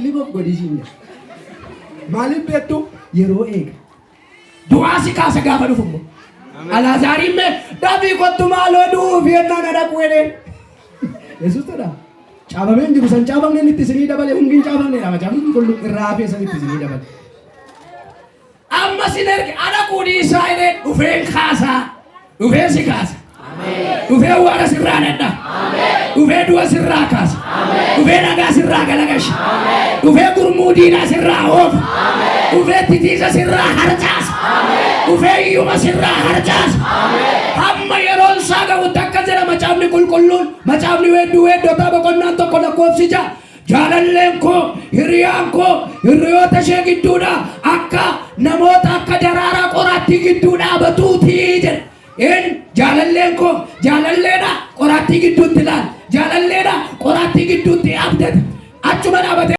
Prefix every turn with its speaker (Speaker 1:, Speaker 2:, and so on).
Speaker 1: Live of godhii siin jedha. Maaliif beektu? Yeroo eega. Du'aa si kaasa gaafa dhufu immoo. Alaazaariin mee dafii kottu maaloo du'uuf yennaan dhaqu jedheen. Yesuus todha. Caafamee hin jiru san caafamne inni itti isinii dabale hundi hin caafamneedha macaafni qulqulluun irraa hafee san itti isinii dabale. Amma sin erge ana quudhiisaa jedhee dhufeen kaasaa. Dhufee si kaasa. Dhufee waara sirraa dhadha. Dhufee du'a sirraa kaasa. Dhufee dhagaa sirraa galagasha. Dhufee gurmuu diinaa sirraa oofa. Dhufee titiisa sirraa harcaasa. Dhufee hiyyuma sirraa harcaasa. Hamma yeroon isaa ga'utti akka jedha macaafni qulqulluun macaafni weedduu weeddotaa boqonnaan 1 lakkoofsi 6. Jaalalleen koo, hiriyaan koo, hiriyoota ishee gidduudhaa akka namoota akka daraaraa qoraattii gidduu dhaabatuuti jedha. Een jaalalleen koo jaalalleedha qoraattii gidduutti ilaala. Jaalalleedha qoraattii gidduutti abdata. Achuma dhaabatee.